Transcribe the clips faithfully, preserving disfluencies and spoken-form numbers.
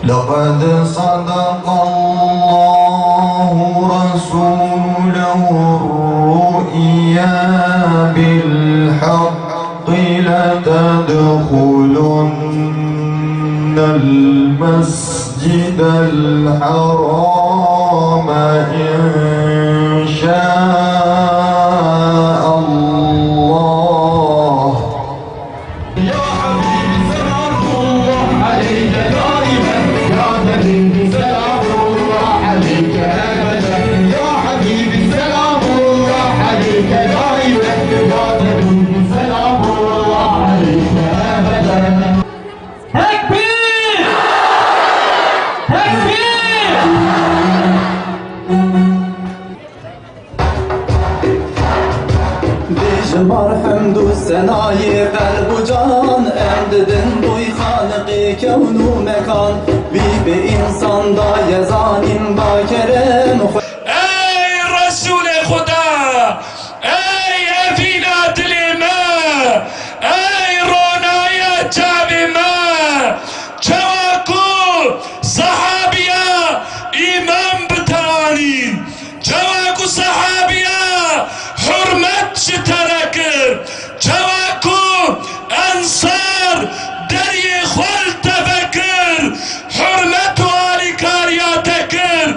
لقد صدق الله رسوله الرؤيا بالحق لتدخلن المسجد الحرام إن شاء الله. يا حبيبي سلام الله عليك دائما، يا حبيبي سلام الله عليك أبدا، يا حبيبي سلام الله عليك دائما، يا حبيبي سلام الله عليك أبدا. تكبير! تكبير! Bêjin bar hemd û senayê qelb û can, em didin boy Xaliqê kewn û mekan. Wî bi însan daye zanîn ba kerem xwe. Ey Resûlê Xuda! Ey evîna dilê me! Ey ronaya çavê me! Çawa ku sehabiya îman bi te anîn, çawa ku sehabiya hurmet ji te re kir, çawa ku ensar deriyê xwe li te vekir, hurmet û alîkariya te kir,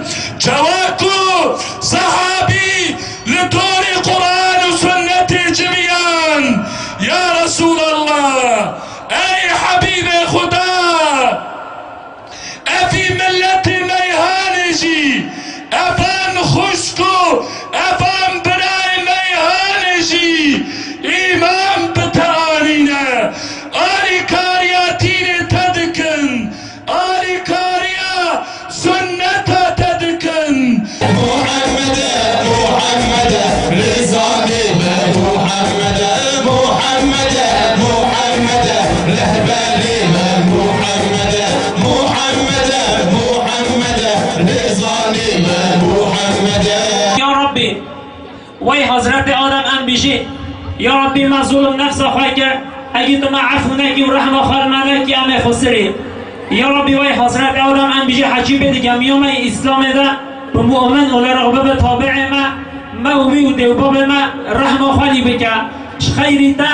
çawa ku sehabî li dorê Quran û sunnetê civiyan. Ya Resûlallah, ey Habîbê Xuda! Evî miletê meyhanê jî, evan xwişk û evan birayê meyhanê jî îman bi te anîne. Alîkariya dînê te dikin, alîkariya sunneta te dikin. Muhammede, Muhammede, lêzanê me. Muhammede, Muhammede, Muhammede, rehberê me. Muhammede, Muhammede, Muhammede, lêzanê me. Muhammede. Ya Rabbî, Wey Hezretê Adem em bijî, ya Rabbî me zulm nefsa xwe kir, hegî tu me efû nekî û rehma xwe li me nekî em ê xusirî. Ya Rabbî wey Hezretê Adem em bijî hecî bê dike miyomey Îslamê de bi mu'min û li rixbibi tabi'ê me, me û wî û dê û babê me rehma xwe lî bike. Ji xeyrî te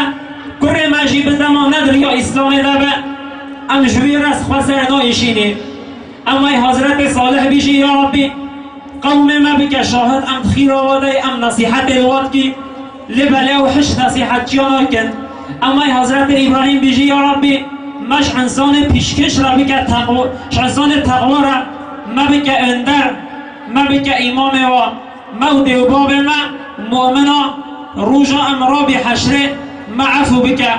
kurê me jî bi dema ne di riya Îslamê de be, em ji wî rest xwe ser nayêşînî. Em wey Hezretê Salih bijî ya Rabbî. Qewmê me bike şahid, em di xîra we de, em nesîhetê li we dikî, lê belê ew hiş nesîhetçiya nakin. Em wey Hezretê Îbrahîm bijî, ya Rabbî, me ji însanê pîşkêş re bike teqwa, ji însanê teqwa re me bike önder, me bike îmamê we, me û dê û babê me mu'mina, roja em rabî heşrê me efû bike.